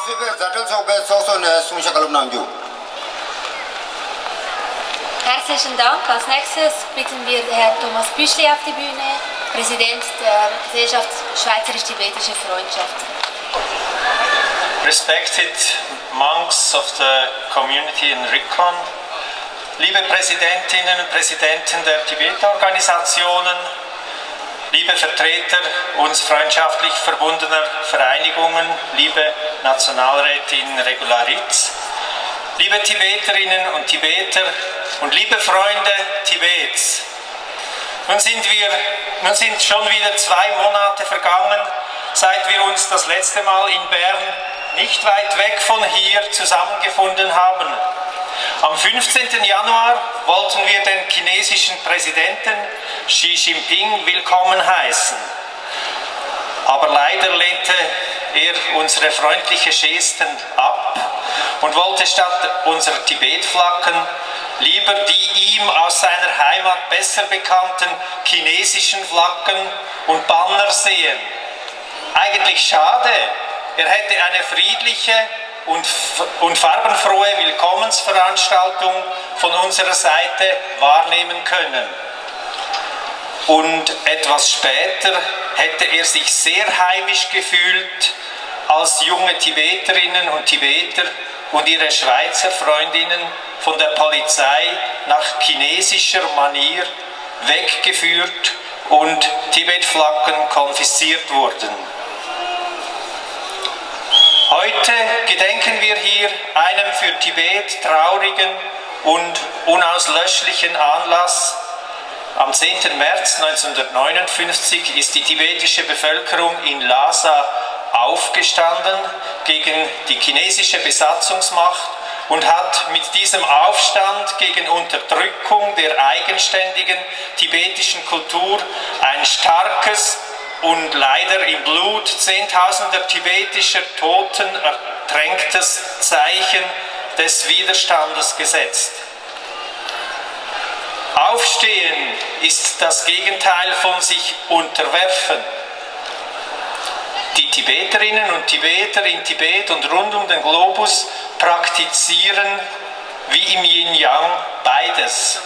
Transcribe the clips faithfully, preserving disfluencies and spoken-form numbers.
ཚོགས་པའི་མཛད་གྲོས་ཚོགས་པའི་ཚོགས་གཙོ་ནས་གསུང་བཤད་བཀའ་སློབ་གནང་རྒྱུ། Herzlichen Dank. Als nächstes bitten wir Herrn Thomas Büchli auf die Bühne, Präsident der Gesellschaft Schweizerisch-Tibetische Freundschaft. Respected monks of the community in Rikon, liebe Präsidentinnen und Präsidenten der Tibetorganisationen, liebe Vertreter uns freundschaftlich verbundener Vereinigungen, liebe Nationalrätin Regularitz, liebe Tibeterinnen und Tibeter und liebe Freunde Tibets. Nun sind wir, nun sind schon wieder zwei Monate vergangen, seit wir uns das letzte Mal in Bern, nicht weit weg von hier, zusammengefunden haben. Am fünfzehnten Januar wollten wir den chinesischen Präsidenten Xi Jinping willkommen heißen. Aber leider lehnte er unsere freundliche Gesten ab und wollte statt unserer Tibetflaggen lieber die ihm aus seiner Heimat besser bekannten chinesischen Flaggen und Banner sehen. Eigentlich schade, er hätte eine friedliche und, und farbenfrohe Willkommensveranstaltung von unserer Seite wahrnehmen können. Und etwas später hätte er sich sehr heimisch gefühlt, als junge Tibeterinnen und Tibeter und ihre Schweizer Freundinnen von der Polizei nach chinesischer Manier weggeführt und Tibetflaggen konfisziert wurden. Heute gedenken wir hier einem für Tibet traurigen und unauslöschlichen Anlass. Am zehnten März neunzehnhundertneunundfünfzig ist die tibetische Bevölkerung in Lhasa aufgestanden gegen die chinesische Besatzungsmacht und hat mit diesem Aufstand gegen Unterdrückung der eigenständigen tibetischen Kultur ein starkes und leider im Blut zehntausender tibetischer Toten ertränktes Zeichen des Widerstandes gesetzt. Aufstehen ist das Gegenteil von sich unterwerfen. Die Tibeterinnen und Tibeter in Tibet und rund um den Globus praktizieren wie im Yin-Yang beides.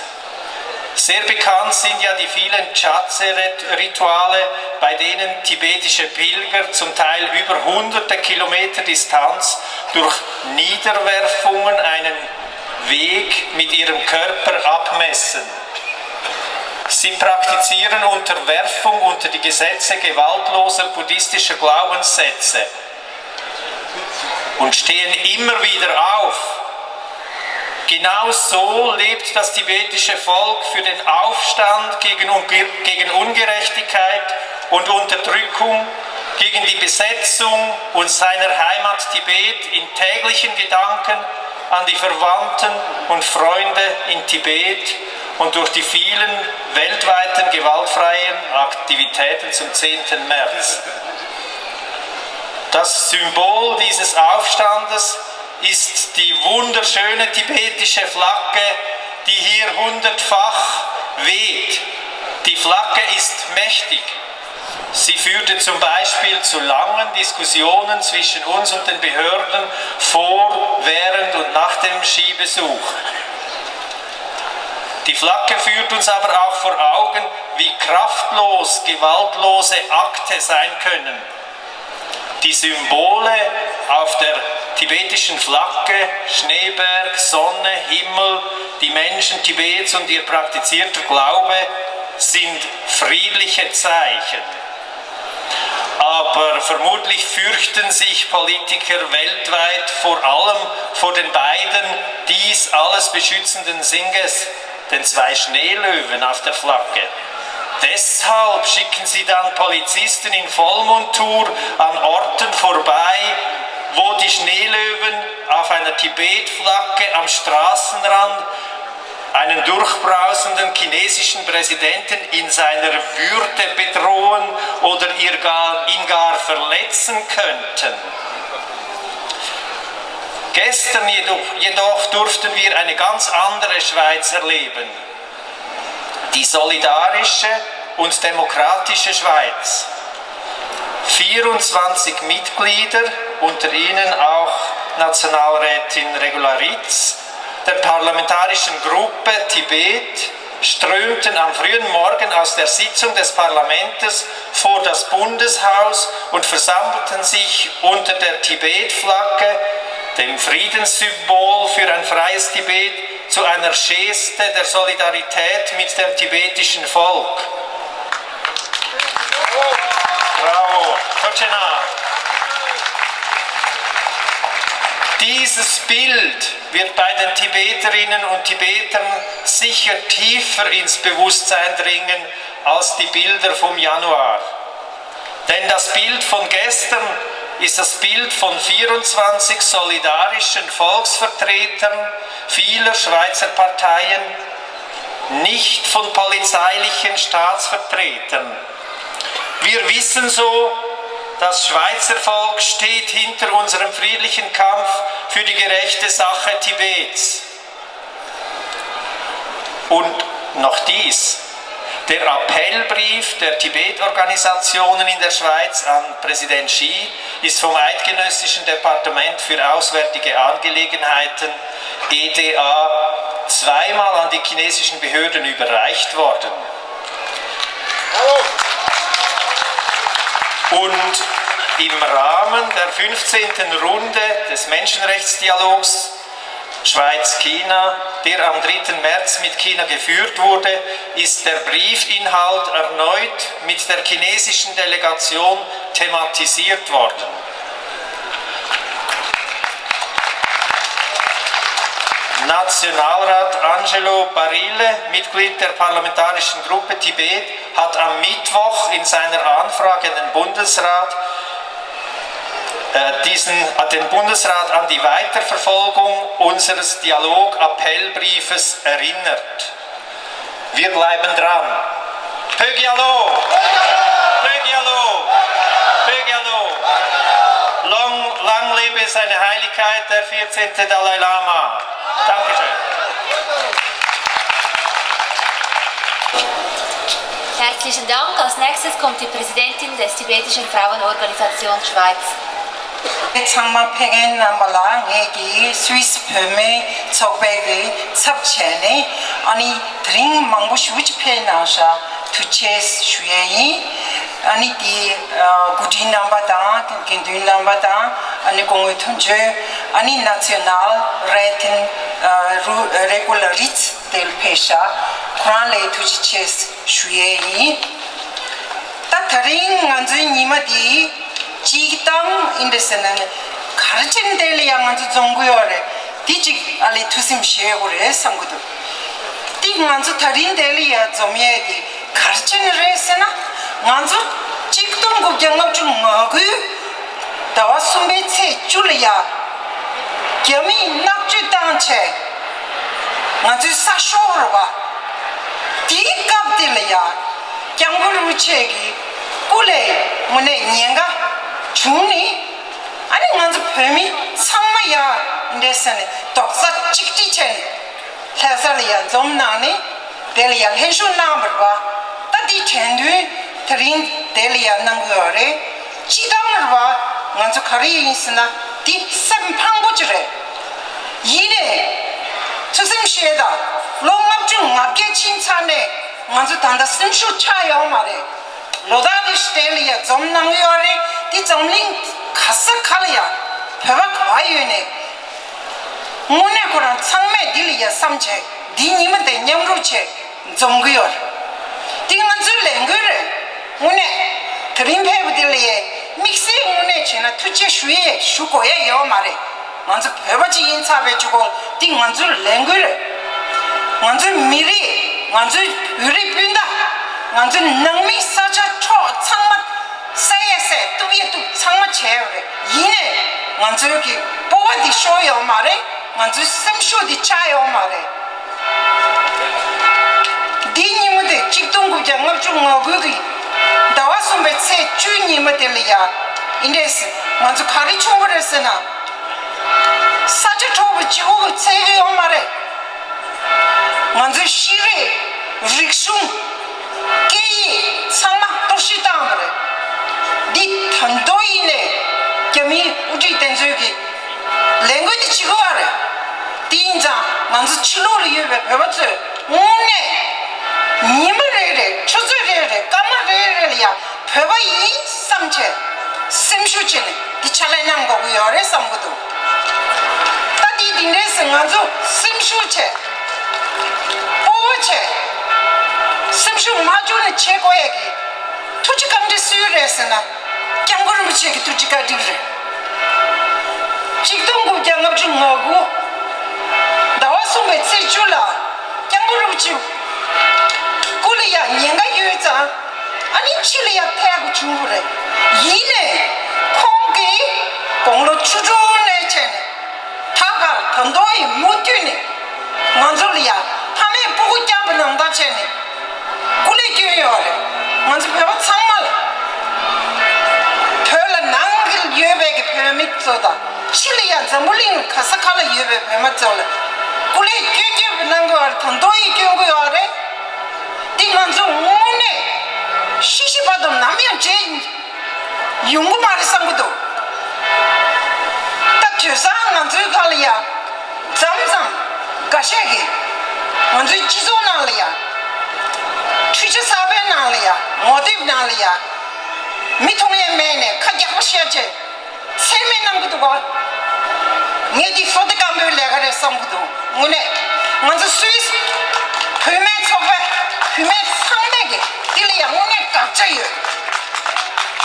Sehr bekannt sind ja die vielen Chaze-Rituale, bei denen tibetische Pilger zum Teil über hunderte Kilometer Distanz durch Niederwerfungen einen Weg mit ihrem Körper abmessen. Sie praktizieren Unterwerfung unter die Gesetze gewaltloser buddhistischer Glaubenssätze und stehen immer wieder auf. Genau so lebt das tibetische Volk für den Aufstand gegen, Unge- gegen Ungerechtigkeit und Unterdrückung, gegen die Besetzung und seiner Heimat Tibet in täglichen Gedanken an die Verwandten und Freunde in Tibet und durch die vielen weltweiten gewaltfreien Aktivitäten zum zehnten März. Das Symbol dieses Aufstandes ist die wunderschöne tibetische Flagge, die hier hundertfach weht. Die Flagge ist mächtig. Sie führte zum Beispiel zu langen Diskussionen zwischen uns und den Behörden vor, während und nach dem Skibesuch. Die Flagge führt uns aber auch vor Augen, wie kraftlos gewaltlose Akte sein können. Die Symbole auf der tibetischen Flagge, Schneeberg, Sonne, Himmel, die Menschen Tibets und ihr praktizierter Glaube sind friedliche Zeichen. Aber vermutlich fürchten sich Politiker weltweit vor allem vor den beiden dies alles beschützenden Singes, den zwei Schneelöwen auf der Flagge. Deshalb schicken sie dann Polizisten in Vollmontur an Orten vorbei, wo die Schneelöwen auf einer Tibetflagge am Strassenrand einen durchbrausenden chinesischen Präsidenten in seiner Würde bedrohen oder ihr gar, ihn gar verletzen könnten. Gestern jedoch, jedoch durften wir eine ganz andere Schweiz erleben. Die solidarische und demokratische Schweiz. Vierundzwanzig Mitglieder unter ihnen auch Nationalrätin Regularitz, der parlamentarischen Gruppe Tibet, strömten am frühen Morgen aus der Sitzung des Parlaments vor das Bundeshaus und versammelten sich unter der Tibet-Flagge, dem Friedenssymbol für ein freies Tibet, zu einer Geste der Solidarität mit dem tibetischen Volk. Bravo, Totschena. Dieses Bild wird bei den Tibeterinnen und Tibetern sicher tiefer ins Bewusstsein dringen als die Bilder vom Januar. Denn das Bild von gestern ist das Bild von vierundzwanzig solidarischen Volksvertretern vieler Schweizer Parteien, nicht von polizeilichen Staatsvertretern. Wir wissen so, das Schweizer Volk steht hinter unserem friedlichen Kampf für die gerechte Sache Tibets. Und noch dies. Der Appellbrief der Tibet-Organisationen in der Schweiz an Präsident Xi ist vom Eidgenössischen Departement für Auswärtige Angelegenheiten, E D A, zweimal an die chinesischen Behörden überreicht worden. Und im Rahmen der fünfzehnten Runde des Menschenrechtsdialogs Schweiz-China, der am dritten März mit China geführt wurde, ist der Briefinhalt erneut mit der chinesischen Delegation thematisiert worden. Nationalrat Angelo Barile, Mitglied der Parlamentarischen Gruppe Tibet, hat am Mittwoch in seiner Anfrage an den Bundesrat äh, diesen, den Bundesrat an die Weiterverfolgung unseres Dialog-Appellbriefes erinnert. Wir bleiben dran. Pögialo! Pögialo! Pögialo! Long, lang lebe seine Heiligkeit, der vierzehnte Dalai Lama. Dankeschön. Herzlichen Dank. Als nächstes kommt die Präsidentin des Tibetischen Frauenorganisations Schweiz. ཚང་མ་ཕེབས་མཁན་རྣམ་པ་ལ་ངས་ཀྱིས་སུད་སི་བོད་མིའི་ཚོགས་པའི་གི་ཚབ་བྱས་ནས་ཨ་ནི་དེ་རིང་མང་པོ་ཞེ་པོ་ཅིག་ཕེབས་གནང་ཤག་ཐུགས་རྗེ་ཆེ་ཞུ་ཡས་ཡིན། ཨ་ནི་དེ་འགོ་ཁྲིད་རྣམ་པ་དང་དགེ་འདུན་རྣམ་པ་དང་ཨ་ནི་སྐུ་ངོ་དོན་གཅོད། ཨ་ནི་Nationalrätin Regularitz དེ་ལ་ཕེབས་ཤག་ཁོ་རང་ལ་ཐུགས་རྗེ་ཆེ་ཞུ་ཡས་ཡིན། ད་དེ་རིང་ང་ཚོའི་ཉི་མ་འདི་སྤྱིར་བཏང་ཡིན་འདྲ་ཟེར་ན་ནི་ག་རེ་བྱས་ནས་དེ་ལ་ཡང་ང་ཚོ་འཛོམས་ཀྱི་ཡོད་རེད། འདི་གཅིག་ཨ་ལས་ཐུགས་སེམས་བཞེས་དགོས་རེད་བསམ་གྱི་འདུག་འདི་ང་ཚོ་དེ་རིང་དེ་ལ་ཡང་འཛོམས་ཡས་འདི་ག་རེ་བྱས་ནས་རེད་ཟེར་ན། ང་ཚོ་གཅིག་སྟོང་དགུ་བརྒྱ་ལྔ་བཅུ་ང་དགུའི་ཟླ་བ་གསུམ་པའི་ཚེས་བཅུ་ལ་ཡ། རྒྱ་མིས་མནར་གཅོད་བཏང་བྱས། ང་ཚོའི་ས་ཤོར་བ། དེའི་སྐབས་དེ་ལ་ཡ། སྐྱབས་མགོན་རིན་པོ་ཆེ་གི་སྐུ་ལས་དངོས་གནས་ཉེན་ཁ་བྱུང་ནས། ཨ་ནི་ང་ཚོ་བོད་མི་ཚང་མ་ཡ་འདྲ་ཟེར་ནས་རྡོག་རྩ་གཅིག་སྒྲིལ་བྱས་ནས། ལྷ་ས་ལ་ཡང་འཛོམས་གནང་ནས་དེ་ལ་ཡང་ལྷན་ཞུགས་གནང་བར་བ། ད་འདི་དྲན་དོན་དེ་རིང་དེ་ལ་ཡང་གནང་གི་ཡོད་རེད། སྤྱིར་བཏང་བར་བ་ང་ཚོ་ག་རེ་ཡིན་ཟེར་ན་འདི་སེམས་ཕངས་པོ་ཅིག་རེད། ཡིན་ནའི་ཐུགས་སེམས་བཞེས་དང་། ལོ་ལྔ་བཅུ་ང་བརྒྱད་ཕྱིན་ཚར་ནས་ང་ཚོ་ད་ལྟ་སེམས་ཤུགས་ཆག་ཡོད་མ་རེད། ལོ་ལྟར་རེ་བཞིན་དེ་ལ་ཡང་འཛོམས་གནང་གི་ཡོད་རེད། འདི་འཛམ་གླིང་ག་ས་ག་ལ་ཡང་བོད་པ་ག་པར་ཡོད་ནས། དངོས་གནས་ཁོ་རང་ཚང་མས་འདི་ལ་ཡ་བསམ་བྱས་འདི་ཉི་མ་དེ་མཉམ་རུབ་བྱས་འཛོམས་ཀྱི་ཡོད་རེད། འདི་ང་ཚོའི་ལས་འགུལ་རེད། དངོས་གནས་དེ་རིང་ཕེབས་པ་འདི་ལ་ཡ་དམིགས་བསལ་དངོས་གནས་བྱས་ན་ཐུགས་རྗེ་ཞུ་ཡས་ཞུ་དགོས་ཡས་ཡོད་མ་རེད། ང་ཚོ་བོད་པ་ཅིག་ཡིན་ཚར་བའི་གཅིག་གོ་འདི་ང་ཚོའི་ལས་འགུལ་རེད། ང་ཚོའི་མི་རིགས། ང་ཚོའི་བོད་རིགས་སྤུན་ཟླ། ང་ཚོའི་ནང་མི་ས་ཆ་ཕྱོགས་ཚང་མ། བསད་ཡས་བསད། གཏུབ་ཡས་གཏུབ། ཚང་མ་བྱས་ཡོད་རེད། ཡིན་ནའི་ང་ཚོའི་གི་སྤོབས་པ་འདི་ཤོར་ཡོད་མ་རེད། ང་ཚོའི་སེམས་ཤུགས་འདི་ཆག་ཡོད་མ་རེད། འདི་ཉིན་མོ་དེ་གཅིག་སྟོང་དགུ་བརྒྱ་ལྔ་བཅུ་ང་དགུ་གི་ཟླ་བ་གསུམ་པའི་ཚེས་བཅུའི་ཉིན་མོ་དེ་ལ་ཡ། ཡིན་འདྲས་ང་ཚོ་ག་རེ་བྱུང་བ་རེད་ཟེར་ན། ས་ཆ་འཕྲོག་པའི་གཅིག་པོ་གི་ཚད་གི་ཡོད་མ་རེད། ང་ཚོའི་ཤེས་རིག་རིག་གཞུང་། སྐད་ཡིག་ཚང་མ་གཏོར་བཤིག་བཏང་བ་རེད། འདི་ད་དུང་ཡིན་ནའི། རྒྱ་མིའི་དབུ་ཁྲིད་དེ་ཚོས་ཀྱི་ལས་འགུལ་དེ་བྱེད་དགོས་པ་རེད། དེ་ཡིན་ཙང་ང་ཚོ་ཕྱི་ལོགས་ལ་ཡོད་པའི་བོད་པ་ཚོས་དངོས་གནས་ཉི་མ་རེ་རེ་ཆུ་ཚོད་རེ་རེ་སྐར་མ་རེ་རེ་ལ་ཡང་བོད་པ་ཡིན་བསམ་བྱས་སེམས་ཤུགས་བྱས་ནས་འདི་ཕྱག་ལས་གནང་དགོས་ཀྱི་ཡོད་རེད་བསམ་གྱི་འདུག་ད་དེ་འདི་འདྲས་སེ་ང་ཚོ་སེམས་ཤུགས་བྱས། སྤོབས་པ་བྱས། སེམས་ཤུགས་མ་བཅུག་ནས་བྱེད་དགོས་ཡས་ཀྱི་ཐུགས་རྗེ་བཀའ་དྲིན་སུའི་རེད་ཟེར་ན། སྐྱབས་མགོན་རིན་པོ་ཆེ་གི་ཐུགས་རྗེ་བཀའ་དྲིན་རེད། ཆིག་སྟོང་དགུ་བརྒྱ་ལྔ་བཅུ་ང་དགུ་ཟླ་བ་གསུམ་པའི་ཚེས་བཅུ་ལ་སྐྱབས་མགོན་རིན་པོ་ཆེ་སྐུ་ལ་ཡང་ཉེན་ཁ་ཡོད་ཙང་ཨ་ནི་ཕྱི་ལ་ཡང་ཐད་དགོས་བྱུང་བ་རེད། ཡིན་ནའི་ཁོང་གིས་དགུང་ལོ་བཅུ་དྲུག་ནས་བྱས་ནས་ད་བར་ད་དུང་ཡང་མུ་མཐུད་ནས་ང་ཚོ་ལ་ཡང་ཕ་མས་སྤུ་གུ་བསྐྱངས་པ་ནང་ལྟར་བྱས་ནས་སྐུ་ལས་བསྐྱོན་ཡོད་རེད། ང་ཚོ་བོད་པ་ཚང་མ་ལ་བོད་ལ་ནང་གི་ཡོད་པའི་གི་བོད་མི་ཚོ་དང་ཕྱི་ལ་ཡང་འཛམ་བུ་གླིང་ག་ས་ག་ལ་ཡོད་པའི་བོད་མི་ཚོ་ལ་སྐུ་ལས་བསྐྱོན་བསྐྱོན་པ་གནང་དགོས་པ་རེད། ད་དུང་ཡང་བསྐྱོན་དགོས་ཡོད་རེད། འདི་ང་ཚོ་དངོས་གནས་ཤི་ཤི་བར་དུ་ནམ་ཡང་བརྗེད་ཡོང་གི་མ་རེད་བསམ་གྱི་འདུག་ད་དུས་སང་ང་ཚོའི་ཁ་ལ་ཡ་མཚམས་མཚམས་འགའ་ཤས་ཀྱིས་ང་ཚོའི་སྤྱི་ཚོགས་ནང་ལ་ཡ་འཕྲུལ་ཆས་གསར་པའི་ནང་ལ་ཡ་ངོ་དེབ་ནང་ལ་ཡ་མི་མཐོང་ཡས་མེད་ནས་ཁ་རྒྱག་པ་བཤད་བྱས། ཚད་མེད་གནང་གི་འདུག་ག་ངས་འདི་བསོད་བདེ་སྐམ་པོའི་ལས་ཀ་རེད་བསམ་གི་འདུག་དངོས་གནས་ང་ཚོ་སུད་སི་བུད་མེད་ཚོགས་པ་བུད་མེད་ཚང་མས་ཀྱི་འདི་ལ་ཡང་དངོས་གནས་དགག་བྱ་ཡོད།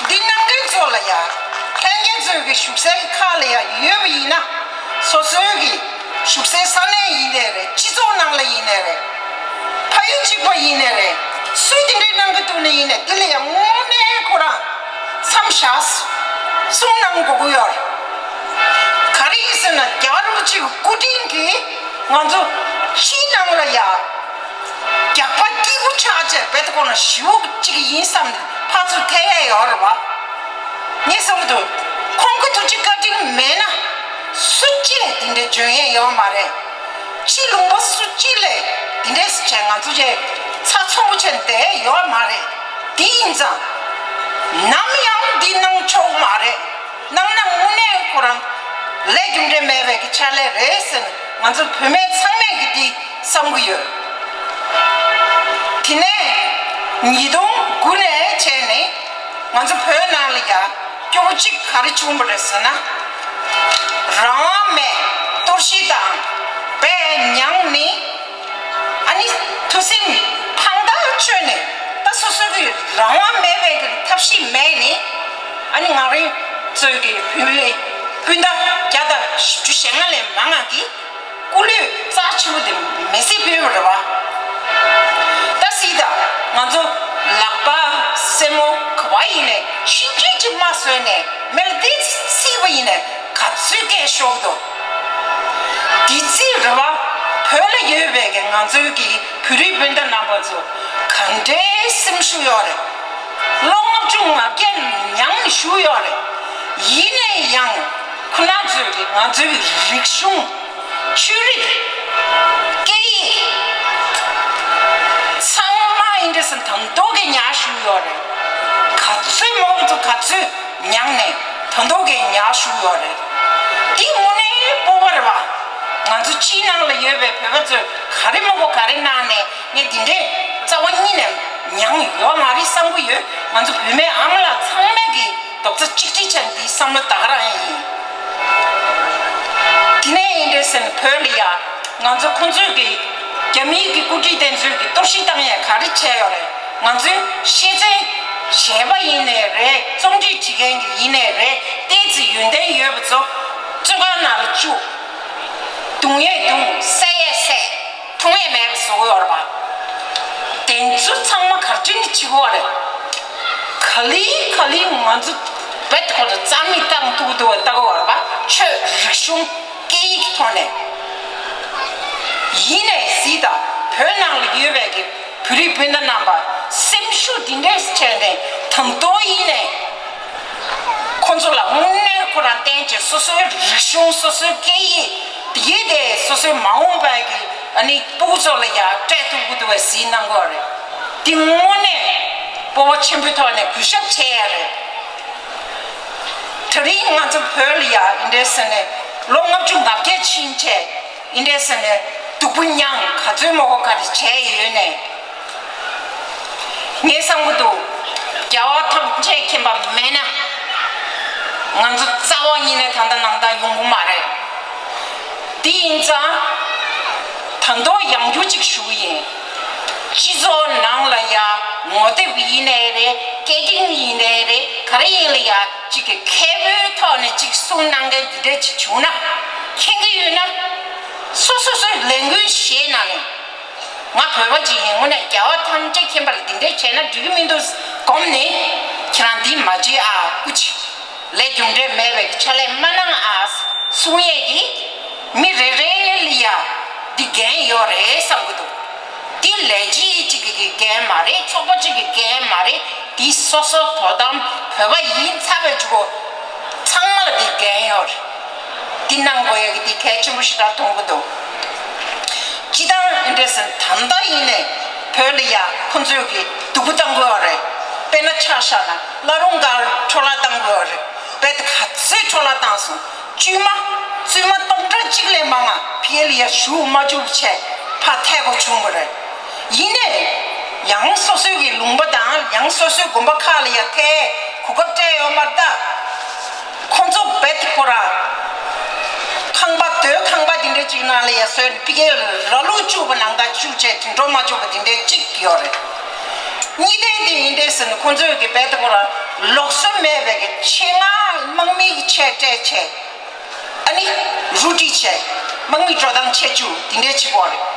འདི་གནང་མཁན་ཚོ་ལ་ཡང་ལྷན་རྒྱས་ཚོའི་གི་བཞུགས་སའི་ཁག་ལ་ཡང་ཡོད་པ་ཡིན་ན་སོ་སོའི་གི་བཞུགས་སའི་ས་གནས་ཡིན་ནའི་རེད། སྤྱི་ཚོགས་ནང་ལ་ཡིན་ནའི་རེད། ཕ་ཡུལ་གཅིག་པ་ཡིན་ནའི་རེད། སུས་དེ་འདྲའི་གནང་གི་འདུག་ནའི་ཡིན་ནའི་དེ་ལ་ཡང་དངོས་གནས་ཁོ་རང་མཚམས་བཞག་གསུང་གནང་དགོས་ཀྱི་ཡོད་རེད། ག་རེ་ཡིན་ཟེར་ན་རྒྱལ་བ་རིན་པོ་ཆེ་གི་སྐུ་དྲིན་གྱིས་ང་ཚོ་ཕྱིའི་ནང་ལ་ཡ་རྒྱགས་པ་སྐྱིད་པོ་ཆགས་བྱས་བེད་ཁོ་ན་ཞུ་གཅིག་ཡིན་བསམ་ནས་ཕར་ཚུར་ཐད་ཡས་ཡོད་རེད་བ། ངས་བསམ་གྱི་འདུག་ཁོང་གི་ཐུགས་རྗེ་བཀའ་དྲིན་མེད་ན་སུ་གཅིག་དེ་འདྲ་འཇོན་ཡས་ཡོད་མ་རེད། ཕྱི་ལུང་པ་སུ་གཅིག་ལས་དེ་འདྲས་བྱས་ང་ཚོ་ཅེས་ཚ་ཚོམ་བུ་ཆེན་དེ་ཡོད་མ་རེད། དེ་ཡིན་ཙང་ནམ་ཡང་འདི་གནང་ཆོག་མ་རེད། གནང་ན་དངོས་གནས་ཁོ་རང་ལས་རྒྱུ་འབྲས་མེད་པའི་གི་ཕྱག་ལས་རེད་ཟེར་ནས་ང་ཚོ་བུད་མེད་ཚང་མས་གི་འདི་བསམ་གི་ཡོད། དེ་ནས་ཉིས་སྟོང་དགུ་ནས་བྱས་ནས་ང་ཚོ་བོད་ནང་ལ་ཡ་སྐྱོ་པོ་གཅིག་ག་རེ་བྱུང་བ་རེད་ཟེར་ན། རང་དབང་མེད། གཏོར་བཤིག་དང་དཔེ་མྱངས་ནི། ཨ་ནི་ཐུགས་སེམས་ཕངས་ཐག་ཆོད་ནས་ད་སོ་སོ་གི་རང་དབང་མེད་པའི་གི་ཐབས་ཤེས་མེད་ནི། ཨ་ནི་ང་རང་ཚོའི་གི་བོད་པའི་སྤུན་ཟླ་བརྒྱ་དང་བཞི་བཅུ་ཞེ་ལྔ་ལས་མང་ང་གིས་སྐུ་ལུས་རྩ་ཆེན་པོ་དེ་མེ་སྲེག་ཕུལ་བ་རེད་བ། ད་སྲིད་ད་ང་ཚོ་ལག་པ་སེན་མོ་ག་བ་ཡིན་ནས་ཤིང་ཆེན་གཅིག་མ་བཟོས་ནས་མེ་ལ་དེ་སྲེག་པ་ཡིན་ནས་ག་ཚོད་སྐད་ཤོར་འདུག་དེ་ཚེ་རེ་བ་བོད་ལ་ཡོད་པའི་གི་ང་ཚོའི་གི་བོད་རིགས་སྤུན་ཟླ་རྣམ་པ་ཚོ་ག་འདྲའི་སེམས་ཤུགས་ཡོད་རེད། ལོ་ལྔ་བཅུ་ང་བརྒྱད་མྱངས་ནས་བཞུགས་ཡོད་རེད། ཡིན་ནའི་ཡང་ཁོ་ན་ཚོས་གི་ང་ཚོའི་རིག་གཞུང་། ཆོས་རིག་སྐད་ཡིག་ཚང་མ་ཡིན་འདྲ་སེ་དང་ཐོག་གི་ཉར་བཞུགས་ཡོད་རེད། ག་ཚོད་མང་པོ་ག་ཚོད་མྱངས་ནས་དང་ཐོག་གི་ཉར་བཞུགས་ཡོད་རེད། འདི་དངོས་གནས་སྤོབས་པ་རེད་བ། ང་ཚོ་ཕྱིའི་ནང་ལ་ཡོད་པའི་བོད་པ་ཚོས་ག་རེ་མང་པོ་ག་རེ་གནང་ནས་ངས་འདི་འདྲའི་རྩ་བ་ཉིད་ནས་མྱངས་ཡོད་མ་རེད་བསམ་གྱི་ཡོད། ང་ཚོ་བུད་མེད་ཨ་མ་ལགས་ཚང་མས་གི་རྡོག་རྩ་གཅིག་སྒྲིལ་བྱས་ནས་འདི་བསམ་བློ་ད་ག་རང་ཡིན། དེ་ནས་ཡིན་འདྲ་ཟེར་ནས་བོད་ལ་ཡ་ང་ཚོ་ཁོང་ཚོས་ཀྱི་རྒྱ་མིའི་གི་སྐུ་དྲིན་དེ་ཚོས་ཀྱི་གཏོར་བཤིག་བཏང་ཡས་ག་རེ་བྱས་ཡོད་རེད། ང་ཚོའི་ཤེས་ཚན་གཞས་པ་ཡིན་ནའི་རེད། རྩོམ་སྒྲིག་བྱེད་མཁན་གྱི་ཡིན་ནའི་རེད། ཏོག་ཙམ་ཡོན་ཏན་ཡོད་པ་ཚོ་བཙོན་ཁང་ནང་ལ་བཅུག་རྡུང་ཡས་རྡུང་། བསད་ཡས་བསད། མཐོང་ཡས་མེད་པ་བཟོ་གི་ཡོད་རེད་པ། དེ་ཚོ་ཚང་མ་ག་རེ་བྱས་ནས་བྱེད་དགོས་རེད། ག་ལེ་ག་ལེ་ང་ཚོ་བེད་ཁོ་ཚོ་རྩ་མེད་བཏང་ཐུབ་ཐུབ་ལྟ་གི་ཡོད་རེད་པ། ཆོས་རིག་གཞུང་སྐད་ཡིག་ཐོག་ནས། ཡིན་ནའི་སྲིད་ད་བོད་ནང་ལ་ཡོད་པའི་གི་བོད་རིགས་སྤུན་ཟླ་རྣམ་པ་སེམས་ཤུགས་འདི་འདྲས་བྱས་ནས་དང་ཐོག་ཡིན་ནའི། ཁོ་ཚོ་ལ་དངོས་གནས་ཁོ་རང་བསྟན་བྱས་སོ་སོའི་རིག་གཞུང་སོ་སོའི་སྐད་ཡིག་དེ་ཡིས་དེ་སོ་སོའི་མ་འོངས་པའི་གི་ཨ་ནི་སྤུ་གུ་ཚོ་ལ་ཡང་སྤྲད་ཐུབ་ཀྱི་འདུག་པའི་གཟིགས་གནང་དགོས་རེད། དེ་དངོས་གནས་སྤོབས་པ་ཆེན་པོའི་ཐོག་ནས་གུས་ཞབས་བྱེད་ཡ་རེད། དེ་རིང་ང་ཚོ་བོད་ལ་ཡ་ཨིན་འདྲས་ཟེར་ནས་ལོ་ལྔ་བཅུ་ང་བརྒྱད་ཕྱིན་བྱས་ཨིན་འདྲས་ཟེར་ནས་སྡུག་པོ་མྱངས་ག་ཚོད་མོ་གོ་ག་རེ་བྱས་ཡོད་ནས། ངས་བསམ་གི་འདུག་རྒྱལ་བ་ཐམས་ཅད་མཁྱེན་པ་མེད་ན་ང་ཚོ་རྩ་བ་ཉིད་ནས་ད་ལྟ་ནང་ལྟ་ཡོང་གི་མ་རེད། དེ་ཡིན་ཙང་ད་དུང་ཡང་བསྐྱར་ཅིག་ཞུ་གི་ཡིན། སྤྱི་ཚོགས་ནང་ལ་ཡ་ངོ་དེབ་ཡིན་ནའི་རེད། སྐད་འཕྲིན་ཡིན་ནའི་རེད། ག་རེ་ཡིན་ལ་ཡ་ཅིག་གི་ཁེ་པོའི་ཐོག་ནས་ཅིག་གསུང་གནང་མཁན་འདི་འདྲ་ཅིག་བྱུང་ན་མཁྱེན་གྱི་ཡོད་ན་སོ་སོ་སོའི་ལས་འགུལ་གཞན་ནང་ནས། ང་བོད་པ་ཅིག་ཡིན་དངོས་གནས་རྒྱལ་བ་ཐམས་ཅད་མཁྱེན་པ་ལ་འདི་འདྲས་བྱས་ན་འགྲིག་གི་མི་འདུག་སྒོམ་ནས་ཁྱེད་རང་འདི་མ་བྱེད་ཨ་སྐུ་མཁྱེན། ལས་རྒྱུ་འབྲས་མེད་པའི་ཕྱག་ལས་མ་གནང་ཨ་གསུང་ཡས་ཀྱི་མི་རེ་རེ་ལ་ཡ་འདི་འགན་ཡོད་རེད་བསམ་གི་འདུག་འདི་ལས་བྱེད་ཅིག་གི་འགན་མ་རེད། ཚོགས་པ་ཅིག་གི་འགན་མ་རེད། འདི་སོ་སོ་དོ་དམ་བོད་པ་ཡིན་ཚར་བའི་འཇུག་གོ་ཚང་མ་ལ་འདི་འགན་ཡོད་རེད། འདི་གནང་དགོས་ཡ་གི་འདི་གལ་ཆེན་པོ་ཞེ་དྲག་མཐོང་གི་འདུག་སྤྱི་བཏང་ཨེ་འདྲས་ཟེར་ད་ལྟ་ཡིན་ནས་བོད་ལ་ཡ་ཁོ་ཚོས་གི་སྡུག་པོ་བཏང་དགོས་བ་རེད། དཔེར་ན་ཆ་བཞག་ན་བླ་རུང་སྒར་འཕྲོ་བརླག་བཏང་དགོས་བ་རེད། རྦད་དེ་ག་ཚོད་འཕྲོ་བརླག་བཏང་སོང་། བཙུན་མ་བཙུན་མ་སྟོང་ཕྲག་གཅིག་ལས་མང་ང་ཕི་ལ་ཡ་བཞུགས་མ་བཅུག་བྱས་ཕར་ཐལ་གོ་བྱུང་བ་རེད། ཡིན་ནས་ཡང་སོ་སོའི་གི་ལུང་པ་དང་ཡང་སོ་སོའི་དགོན་པ་ཁག་ལ་ཡ་ཐལ་གོ་སྐབས་སྤྲད་ཡོད་མ་རེད་ད། ཁོང་ཚོ་རྦད་དེ་ཁོ་རང་ཁང་པ་དོའི་ཁང་པ་དེ་འདྲ་ཅིག་ནང་ལ་ཡ་སོན་ཕི་གེ་ར་ལུག་བཅུག་པ་ནང་ད་བཅུག་བྱས་དེ་འགྲོ་མ་བཅུག་པ་དེ་འདྲ་ཅིག་ཡོད་རེད། གཉིས་ལྡན་དེ་ཡིན་འདྲས་ཟེར་ནས་ཁོང་ཚོས་གི་རྦད་དེ་ཁོ་རང་ལུགས་སྲོལ་མེད་པའི་གི་ཆེད་མངགས་དམག་མི་གི་ཆེད་སྤྲད་བྱས། ཨ་ནི་རུ་སྒྲིག་བྱས། དམག་མི་འགྲོ་སྟངས་ཆད་བཅུག་དེ་འདྲས་བྱེད་ཀྱི་ཡོད་རེད།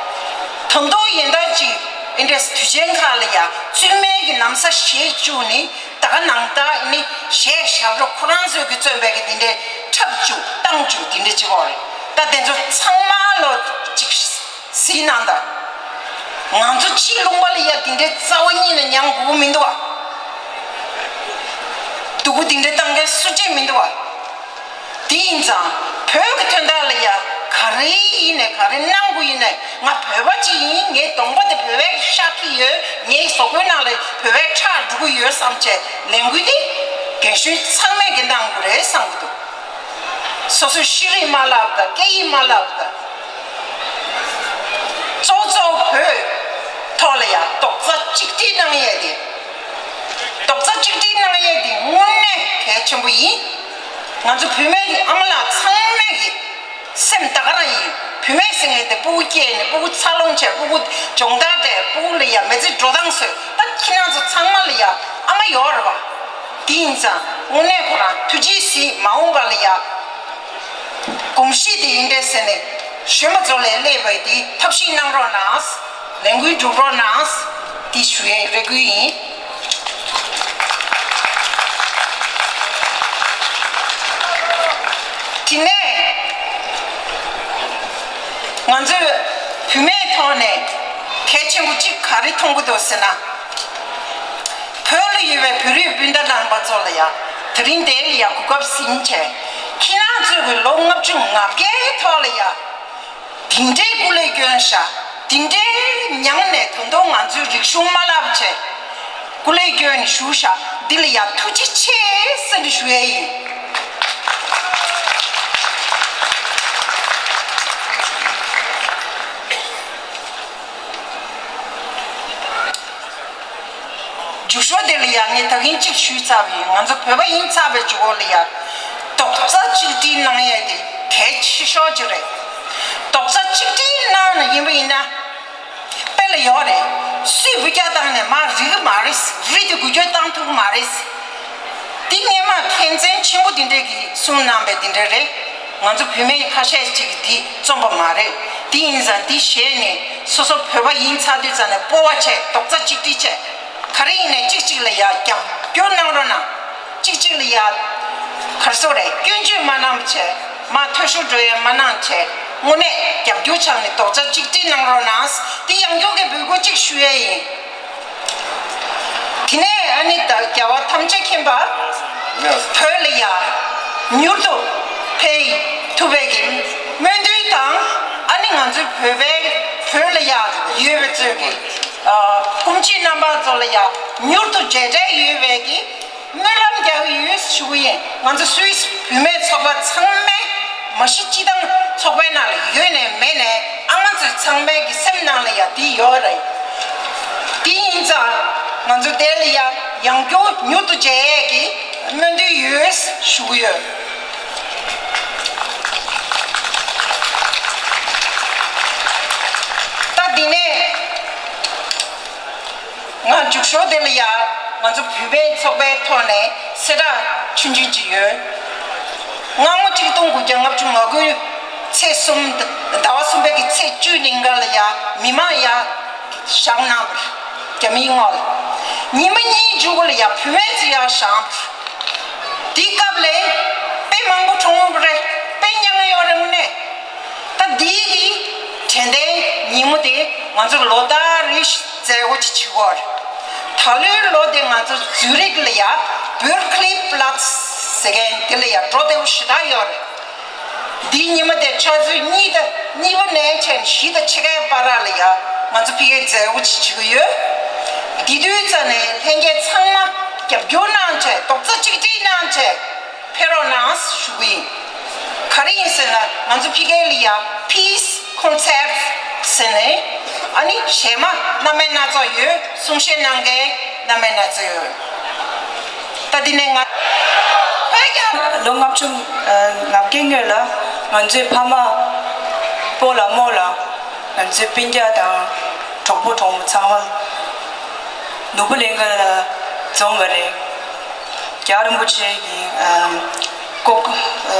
ད་དུང་ཡིན་ད་ཅིག་ཨེ་འདྲས་དུས་ཆེན་ཁག་ལ་ཡ་བཙུན་མའི་གི་ན་བཟའ་བཞེས་བཅུག་ནི་ད་ག་ནང་ད་ཨ་ནི་གཞས་ཞབས་བྲོ་ཁོ་རང་ཚོས་གི་བརྩོན་པའི་གི་དེ་འདྲས་འཁྲབ་བཅུག་བཏང་བཅུག་དེ་འདྲས་བྱེད་ཀྱི་ཡོད་རེད། ད་དེ་ཚོ་ཚང་མ་ལོ་ཅིག་གཟིགས་གནང་དང་། ང་ཚོ་ཕྱིའི་ལུང་པ་ལ་ཡ་དེ་འདྲའི་རྩ་བ་ཉིད་ནས་མྱང་དགོས་མི་འདུག་བ། སྡུག་པོ་དེ་འདྲ་བཏང་མཁན་སུ་གཅིག་མི་འདུག་བ། དེ་ཡིན་ཙང་བོད་ཀྱི་དོན་དག་ལ་ཡ་ག་རེ་ཡིན་ནས་ག་རེ་གནང་དགོས་ཡིན་ནས་ང་བོད་པ་གཅིག་ཡིན། ངའི་གདོང་པ་དེ་བོད་པའི་ཤ་ཁི་ཡོད། ངའི་གཟུགས་པོའི་ནང་ལ་བོད་པའི་ཁྲག་འགྲོ་གི་ཡོད་བསམ་བྱས་ལས་འགུལ་འདི་རྒན་གཞོན་ཚང་མས་ཀྱི་གནང་དགོས་རེད་བསམ་གྱི་འདུག་སོ་སོའི་ཤེས་རིག་མ་བསླབ་དང་སྐད་ཡིག་མ་བསླབ་དང་། གཙོ་གཙོ་བོད་ཐོག་ལ་ཡང་རྡོག་རྩ་གཅིག་སྒྲིལ་གནང་ཡས་དེ། རྡོག་རྩ་གཅིག་སྒྲིལ་གནང་ཡས་དེ་དངོས་གནས་གལ་ཆེན་པོ་ཡིན། ང་ཚོ་བུད་མེད་ཀྱི་ཨ་མ་ལགས་ཚང་མས་ཀྱི་སེམས་ད་ག་རང་ཡིན། བུད་མེད་ཟེར་མཁན་དེ་སྤུ་གུ་སྐྱེས་ནས་སྤུ་གུ་འཚར་ལོངས་བྱས་སྤུ་གུ་སྦྱོང་བརྡར་སྤྲད། སྤུ་གུ་ལ་ཡང་མི་ཚེ་འགྲོ་སྟངས་བཟོས། ད་ཁྱེད་རང་ཚོ་ཚང་མ་ལ་ཡང་ཨ་མ་ཡོད་རེད་བ། དེ་ཡིན་ཙང་དངོས་གནས་ཁོ་རང་ཐུགས་རྗེ་གཟིགས། མ་འོངས་པ་ལ་ཡང་གོམས་གཤིས་དེ་ཡིན་འདྲ་ཟེར་ནས་གཞོན་པ་ཚོ་ལས་སླེབས་པའི་དེ་ཐབས་ཤེས་གནང་རོགས་གནང་། ལས་འགུལ་སྒྲུབ་རོགས་གནང་། དེ་ཞུ་ཡས་རེ་སྐུལ་ཡིན། དེ་ནས་ང་ཚོས་བུད་མེད་ཐོག་ནས་གལ་ཆེན་པོ་གཅིག་ག་རེ་མཐོང་གི་འདུག་ཟེར་ན། བོད་ལ་ཡོད་པའི་བོད་རིགས་སྤུན་ཟླ་རྣམ་པ་ཚོ་ལ་ཡང་དེ་རིང་འདིར་ཡང་གོ་སྐབས་ཟིན་བྱས། ཁྱེད་རང་ཚོས་ཀྱི་ལོ་ལྔ་བཅུ་ང་བརྒྱད་ཐོག་ལ་ཡང་དེ་འདྲའི་སྐུ་ལས་བསྐྱོན་ཤག་དེ་འདྲའི་མྱངས་ནས་ད་དུང་ང་ཚོའི་རིག་གཞུང་མ་བསླབ་བྱས། སྐུ་ལས་བསྐྱོན་ནས་བཞུགས་ཤག་འདི་ལ་ཡང་ཐུགས་རྗེ་ཆེ་ཟེར་ནས་ཞུ་ཡས་ཡིན། མཇུག་ཤོས་དེ་ལ་ཡང་ངས་ད་གིན་གཅིག་ཞུས་ཚར་བ་ཡིན། ང་ཚོ་བོད་པ་ཡིན་ཚར་བའི་མཇུག་གུ་ལ་ཡང་རྡོག་རྩ་གཅིག་སྒྲིལ་གནང་ཡས་དེ་གལ་ཆེ་ཤོས་ཅིག་རེད། རྡོག་རྩ་གཅིག་སྒྲིལ་གནང་ནས་ཡིན་པ་ཡིན་ན། དཔེ་ལ་ཡོད་རེད། སུས་འབུད་རྒྱག་བཏང་ནས་མར་རིལ་གི་མ་རེད། རི་དེ་འགུལ་སྐྱོད་བཏང་ཐུབ་ཀྱི་མ་རེད། འདི་སྔོན་མ་མཁན་ཆེན་ཆེན་པོ་འདི་འདྲས་ཀྱིས་གསུངས་གནང་བའི་འདི་འདྲས་རེད། ང་ཚོ་བུད་མེད་ཁ་ཤས་ཅིག་གིས་འདི་རྩོམ་པ་མ་རེད། འདི་ཡིན་ཙང་འདི་ཞེས་ནས་སོ་སོ་བོད་པ་ཡིན་ཚར་དུས་ཙམ་ནས་སྤོབས་པ་བྱས། རྡོག་རྩ་གཅིག་སྒྲིལ་བྱས། ག་རེ་ཡིན་ནས་གཅིག་གཅིག་ལ་ཡ་རྒྱབ་སྐྱོར་གནང་རོགས་གནང་། གཅིག་གཅིག་ལ་ཡ། གར་སོ་རེ་སྐྱོན་བརྗོད་མ་གནང་བྱས། མ་མཐོ་ཤོས་འགྲོ་ཡ་མ་གནང་བྱས། དངོས་གནས་རྒྱབ་སྐྱོར་ཆགས་ནས་རྡོག་རྩ་གཅིག་སྒྲིལ་གནང་རོགས་གནང་། འདི་ཡང་བསྐྱར་གྱི་འབོད་སྐུལ་གཅིག་ཞུ་ཡས་ཡིན། དེ་ནས་ཨ་ནི་ད་རྒྱལ་བ་ཐམས་ཅད་མཁྱེན་པ་བོད་ལ་ཡ་མྱུར་དུ་ཕེབས་ཐུབ་པའི་གི་སྨོན་འདུན་དང་། ཨ་ནི་ང་ཚོའི་བོད་པའི་བོད་ལ་ཡ་ཡོད་པའི་ཚོས་གི་སྐུ་མཁྱེན་རྣམ་པ་ཚོ་ལ་ཡ་མྱུར་དུ་མཇལ་འཕྲད་ཡོད་པའི་གི་སྨོན་ལམ་རྒྱག་གི་ཡོད་ཞུ་གི་ཡིན། ང་ཚོ་སུད་སི་བུད་མེད་ཚོགས་པ་ཚང་མས་མ་གཞི་སྤྱི་བཏང་ཚོགས་པའི་ནང་ལ་ཡོད་ནས་མེད་ནས་ཨ་མ་ཚོ་ཚང་མའི་གི་སེམས་ནང་ལ་ཡ་དེ་ཡོད་རེད། དེ་ཡིན་ཙང་ང་ཚོ་དེ་ལ་ཡ་ཡང་སྐྱོ་མྱུར་དུ་མཇལ་ཡས་ཀྱི་སྨོན་འདུན་ཡོད་ཞུ་གི་ཡོད། ད་འདི་ནས་ང་མཇུག་ཞོར་དེ་ལ་ཡ་ང་ཚོ་བུད་མེད་ཚོགས་པའི་ཐོག་ནས་གསལ་བསྒྲགས་ཆུང་ཆུང་ཅིག་ཡོད། སྔ་མོ་ཆིག་སྟོང་དགུ་བརྒྱ་ལྔ་བཅུ་ང་དགུ་ཚེས་གསུམ་ཟླ་བ་གསུམ་པའི་གི་ཚེས་བཅུ་ཉིན་ག་ལ་ཡ་མི་མང་ཡ་བཞེངས་གནང་བར་རྒྱ་མིའི་ངོ་ལ། ཉི་མ་གཉིས་མཇུག་ལ་ཡ་བུད་མེད་ཚོ་ཡ་བཞེངས་པར། དེའི་སྐབས་ལ་དཔེ་མང་པོ་གྲོངས་པ་རེད། དཔེ་མྱ་ངན་ཡོད་རེད་མོ་ནས། ད་འདིའི་གི་དྲན་རྟེན་ཉིན་མོ་དེ་ང་ཚོ་ལོ་ལྟར་རེ་བཞིན་མཛད་སྒོ་ཅིག་བྱེད་ཀྱི་ཡོད་རེད། ད་ལོའི་ལོ་དེ་ང་ཚོ་ཛུ་རིག་ལ་ཡ་Berkeley Platz ཟེར་མཁན་དེ་ལ་ཡ་འགྲོ་བདེ་པོ་ཞེ་དྲག་ཡོད་རེད། འདིའི་ཉི་མ་དེ་ཆུ་ཚོད་གཉིས་དང་གཉིས་པ་ནས་བྱས་ནས་བཞི་དང་ཕྱེད་ཀའི་བར་ལ་ཡ་ང་ཚོ་ཕ་གིའི་མཛད་སྒོ་ཅིག་བྱེད་ཀྱི་ཡོད། དེ་དུས་ཙམ་ནས་ལྷན་རྒྱས་ཚང་མ་རྒྱབ་སྐྱོར་གནང་བྱས་རྡོག་རྩ་གཅིག་སྒྲིལ་གནང་བྱས་ཕེབས་རོགས་གནང་ཞུ་གི་ཡིན། ག་རེ་ཡིན་ཟེར་ན་ང་ཚོ་ཕ་གི་ལ་ཡ་Peace Concert ཟེར་ནས་ཨ་ནི་གཞས་མ་སྣ་མིན་སྣ་ཚོགས་ཡོད། གསུང་བཤད་གནང་མཁན་སྣ་མིན་སྣ་ཚོགས་ཡོད། ད་འདི་ནས་ང་ལོ་ལྔ་བཅུ་ང་བརྒྱད་སྔོན་ལ་ང་ཚོའི་ཕ་མ་སྤོ་ལགས་རྨོ་ལགས་ང་ཚོའི་སྤུན་ཀྱག་དང་གྲོགས་པོ་གྲོགས་མོ་ཚང་མ་ནོར་བུ་གླིང་ག་ལ་འཛོམས་པ་རེད། རྒྱལ་བ་རིན་པོ་ཆེ་གི་ཨམ་ལྐོག་ཨ་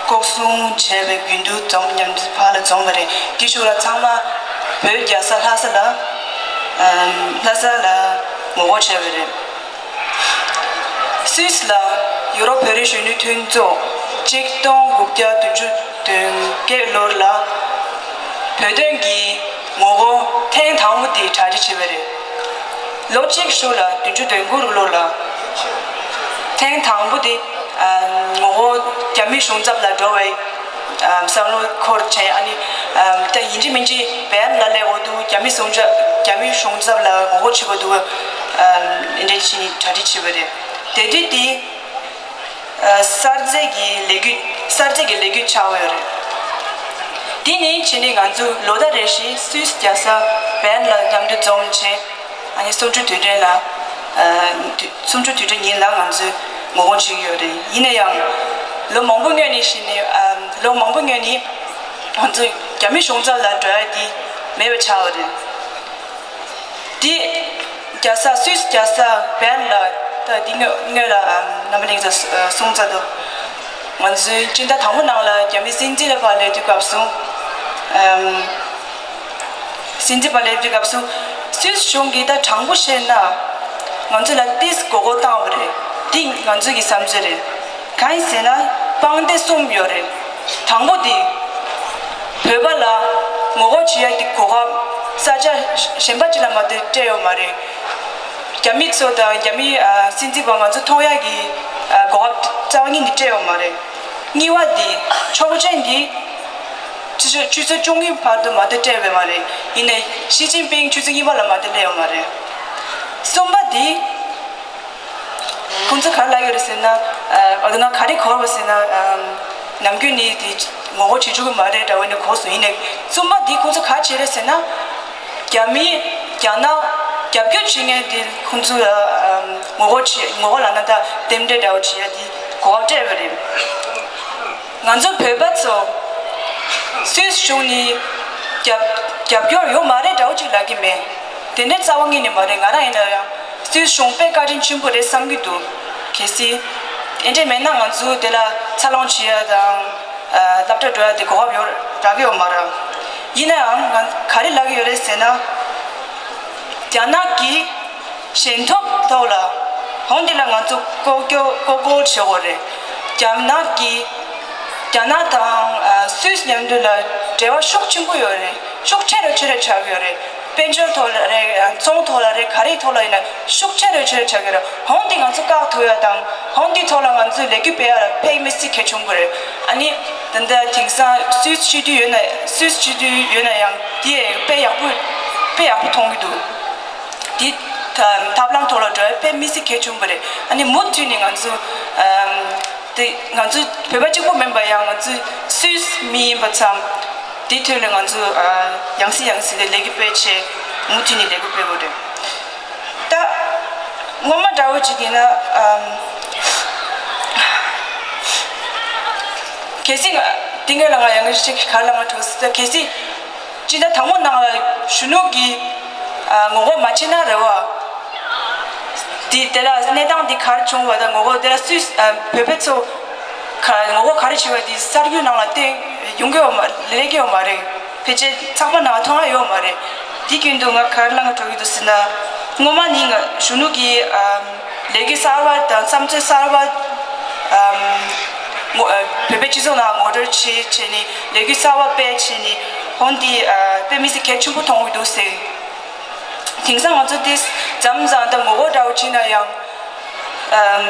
ལྐོག་གསུང་བྱས་པའི་རྒྱུན་དུ་འཛོམས་མཉམ་དུ་ཕར་ལ་འཛོམས་པ་རེད། དེ་ཞོར་ལ་ཚང་མ་བོད་རྒྱལ་ས་ལྷ་ས་ལ་ཨམ་ལྷ་ས་ལ་ངོ་རྒོལ་བྱས་པ་རེད། སུད་སི་ལ་ཡུ་རོབ་བོད་རིགས་གཞོན་ནུའི་མཐུན་ཚོགས་གཅིག་སྟོང་དགུ་བརྒྱ་བདུན་ཅུ་དོན་བརྒྱད་ལོར་ལ་བོད་དོན་གྱི་ངོ་རྒོལ་ཐེངས་དང་པོ་དེ་གྲ་སྒྲིག་བྱས་པ་རེད། ལོ་གཅིག་ཤུལ་ལ་བདུན་ཅུ་དོན་དགུ་ལོ་ལ་ཐེངས་དང་པོ་དེ་ཨ་ངོ་རྒོལ་རྒྱ་མི་གཞུང་ཚབ་ལ་འགྲོ་བའི་ཨ་བསམ་བློ་འཁོར་བྱས། ཨ་ནི་ཨ་ད་ཡིན་གཅིག་མིན་གཅིག་བེན་ལ་སླེབས་འོ་འདུག་རྒྱ་མི་གཞུང་ཚབ་རྒྱ་མི་གཞུང་ཚབ་ལ་ངོ་རྒོལ་བྱེད་དགོས་འདུག་ཨ་འདྲ་བྱས་ནས་གྲ་སྒྲིག་བྱས་པ་རེད། དེ་དུས་དེ་ཨ་གསར་མཛད་ཀྱི་ལས་འགུལ་གསར་མཛད་ཀྱི་ལས་འགུལ་ཆགས་ཡོད་རེད། དེ་ནས་བྱས་ནས་ང་ཚོ་ལོ་ཟླ་རེ་བཞིན་སུད་སི་རྒྱལ་ས་བེན་ལ་མཉམ་དུ་འཛོམས་བྱས། ཨ་ནི་གསུམ་བཅུའི་དུས་དྲན་ལ་ཨ་དུས་གསུམ་བཅུའི་དུས་དྲན་ཉིན་ལ་ང་ཚོས་ངོ་རྒོལ་བྱེད་ཀྱི་ཡོད་རེད། ཡིན་ན་ཡང་ལོ་མང་པོ་སྔོན་ནས་བྱས་ནས་ཨ་ལོ་མང་པོ་སྔོན་ནས་ང་ཚོ་རྒྱ་མི་གཞུང་ཚབ་ལ་འགྲོ་ཡ་དེ་མེད་པ་ཆགས་པ་རེད། དེ་རྒྱལ་ས་སུད་སི་རྒྱལ་ས་བེན་ལ་ད་དེ་སྔོན་སྔོན་ལ་ཨམ་རྣམ་པ་གླིང་ཚ་གསུང་ཚ་དུ་ང་ཚོའི་སྤྱི་ཟླ་དང་པོ་ནང་ལ་རྒྱ་མི་སྲིད་འཛིན་ལ་ཕར་སླེབས་དུས་སྐབས་སུ་ཨམ་སྲིད་འཛིན་ཕར་སླེབས་དུས་སྐབས་སུ་སུད་སི་གཞུང་གིས་ད་དྲང་པོ་བཤད་ན་ང་ཚོ་ལ་ཏིས་མགོ་སྐོར་བཏང་བ་རེད། འདི་ང་ཚོའི་གི་བསམ་ཚུལ་རེད། གང་ཡིན་ཟེར་ན་དཔང་སྡེ་གསུམ་ཡོད་རེད། དང་པོ་དེ་བོད་པ་ལ་ངོ་རྒོལ་བྱེད་ཡ་གི་གོ་སྐབས་ས་ཆ་གཞན་པ་ཅིག་ལ་མ་གཏོགས་སྤྲད་ཡོད་མ་རེད། རྒྱ་མི་ཚོ་དང་རྒྱ་མི་ཨ་སྲིད་འཛིན་པ་ང་ཚོ་མཐོང་ཡ་གི་ཨ་གོ་སྐབས་རྩ་བ་ཉིད་ནས་སྤྲད་ཡོད་མ་རེད། གཉིས་པ་དེ་ཆོག་མཆན་དེ་ཆུ་ཚོད་ཆུ་ཚོད་བཅུ་གཉིས་བར་དུ་མ་གཏོགས་སྤྲད་ཡོད་མ་རེད། ཡིན་ནའི་ཞི་ཅིན་ཕིང་ཆུ་ཚོད་གཉིས་པ་ལ་མ་གཏོགས་སླེབས་ཡོད་མ་རེད། གསུམ་པ་དེ། ཁོང་ཚོ་ག་རེ་ལབ་ཡོད་རེད་ཟེར་ན། ཨ་ང་ག་རེ་གོ་བ་ཟེར་ན། ཨམ་ནམ་རྒྱུན་ནས་དེ་ངོ་རྒོལ་བྱེད་ཆོག་གི་མ་རེད་འདྲ་བོ་ནས་གོ་སོང་། ཡིན་ནའི་གསུམ་པ་དེ་ཁོང་ཚོ་ག་བྱེད་རེད་ཟེར་ན། རྒྱ་མི་རྒྱ་ནག་རྒྱབ་སྐྱོར་བྱེད་མཁན་དེ་ཁོང་ཚོ་ཨམ་ངོ་རྒོལ་བྱེད་ངོ་རྒོལ་ལབ་ན་ད་རྟེན་འབྲེལ་འདྲ་བོ་བྱེད་ཡ་དེ་གོ་བ་སྤྲད་པ་རེད། ང་ཚོ་བོད་པ་ཚོ་སུད་སི་གཞུང་ནས་རྒྱབ་རྒྱབ་སྐྱོར་ཡོད་མ་རེད་འདྲ་བོ་ཅིག་ལབ་ཀྱི་མེད། དེ་འདྲའི་རྩ་བ་ཉིད་ནས་མ་རེད། ང་རང་ཡིན་ན་ཡང་སུད་སི་གཞུང་དཔེ་བཀའ་དྲིན་ཆེན་པོ་རེད་བསམ་གྱི་འདུག་གལ་སྲིད་དེ་འདྲ་མེད་ན་ང་ཚོ་དེ་ལ་འཚར་ལོངས་བྱེད་ཡ་དང་ཨ་སློབ་གྲྭ་འགྲོ་ཡ་དེ་གོ་སྐབས་ཡོད་རག་གི་ཡོད་མ་རེད། ཡིན་ན་ཡང་ང་ག་རེ་ལབ་ཀྱི་ཡོད་རེད་ཟེར་ན། རྒྱ་ནག་གིས་ཞེན་ཐབས་ཐོག་ལ་ཧོང་འདི་ལ་ང་ཚོ་ལྐོག་གྱོ་ལྐོག་གོ་བྱེད་དགོས་རེད། རྒྱ་ནག་གིས་རྒྱ་ནག་དང་ཨ་སུད་སི་མཉམ་དུ་ལ་འབྲེལ་བ་ཤུགས་ཆེན་པོ་ཡོད་རེད། ཤུགས་ཆེ་རུ་ཆེ་རུ་ཆགས་ཡོད་རེད། དཔལ་འབྱོར་ཐོག་ལ་རེད། ཨ་ཚོང་ཐོག་ལ་རེད། ག་རེའི་ཐོག་ལ་ཡིན་ན་ཤུགས་ཆེ་རུ་ཆེ་རུ་ཆགས་ཡོད་རེད། ཧོང་འདི་ང་ཚོ་བཀག་ཐུབ་ཡ་དང་ཧོང་འདིའི་ཐོག་ལ་ང་ཚོས་ལས་འགུལ་སྤེལ་ཡ་ལ་ཕལ་མི་སྲིད་གལ་ཆེན་པོ་རེད། ཨ་ནི་ད་ལྟ་དེང་སང་སུད་སི་སྤྱི་འཐུས་ཡོད་ན་སུད་སི་སྤྱི་འཐུས་ཡོད་ན་ཡང་དེ་དཔེ་ཡག་པོ་དཔེ་ཡག་པོ་མཐོང་གི་འདུག་དེ་ད་ ཐབས་ལམ་ཐོག་ལ་འགྲོ་ཡ་དཔེ་མི་སྲིད་གལ་ཆེན་པོ་རེད། ཨ་ནི་མུ་མཐུད་ནས་ང་ཚོ་ཨམ་དེ་ང་ཚོ་བོད་པ་གཅིག་པུ་མིན་པ་ཡང་ང་ཚོ་སུད་སི་མི་ཡིན་པ་ཚང་དེ་ཐོག་ལ་ང་ཚོ་ཨ་ཡང་སེ་ཡང་སེ་དེ་ལས་ཀ་སྤེལ་བྱས་མུ་མཐུད་ནས་ལས་ཀ་སྤེལ་དགོས་རེད། ད་སྔོན་མ་འདྲ་བོ་ཅིག་ཡིན་ན་ཨམ་གལ་སྲིད་ང་དེ་སྔོན་ལ་ང་ཡང་ཅིག་ག་རེ་ལབ་ན་འགྲིག་སྲིད། ད་གལ་སྲིད་སྤྱི་ཟླ་དང་པོ་ནང་ལ་གཞོན་ནུ་གི་ཨ་ངོ་རྒོལ་མ་བྱས་ན་རེད་བ། དེ་དེ་ལ་གནས་སྟངས་འདི་ག་རེ་བྱུང་བ་དང་ངོ་རྒོལ་དེ་ལ་སུད་ཨ་བོད་པ་ཚོ་ག་ངོ་རྒོལ་ག་རེ་བྱས་པ་དེ་གསར་འགྱུར་ནང་ལ་བཏོན་ཡོང་གི་ཡོད་མ་ལས་ཀྱི་ཡོད་མ་རེད། ཕལ་ཆེར་ཚགས་པར་ནང་མཐོང་ཡ་ཡོད་མ་རེད། དེ་རྒྱུན་དུ་ང་ག་རེ་ལབ་དགོས་འགྲོ་གི་འདུག་ཟེར་ན། སྔོན་མ་ནི་ང་གཞོན་ནུ་གི་ཨམ་ལས་འགུལ་གསར་བ་དང་བསམ་ཚུལ་གསར་བ་ཨམ་ངོ་ཨ་བོད་པའི་སྤྱི་ཚོགས་ནང་ངོ་སྤྲོད་བྱེད་བྱས་ནས་ལས་འགུལ་གསར་བ་སྤེལ་བྱས་ནས་ཧོན་དེ་ཨ་དཔེ་མི་སྲིད་གལ་ཆེན་པོ་མཐོང་གི་འདུག་ཟེར། དེང་སང་ང་ཚོ་དེ་མཚམས་མཚམས་ད་ངོ་རྒོལ་འདྲ་བོ་བྱས་ན་ཡང་ཨམ་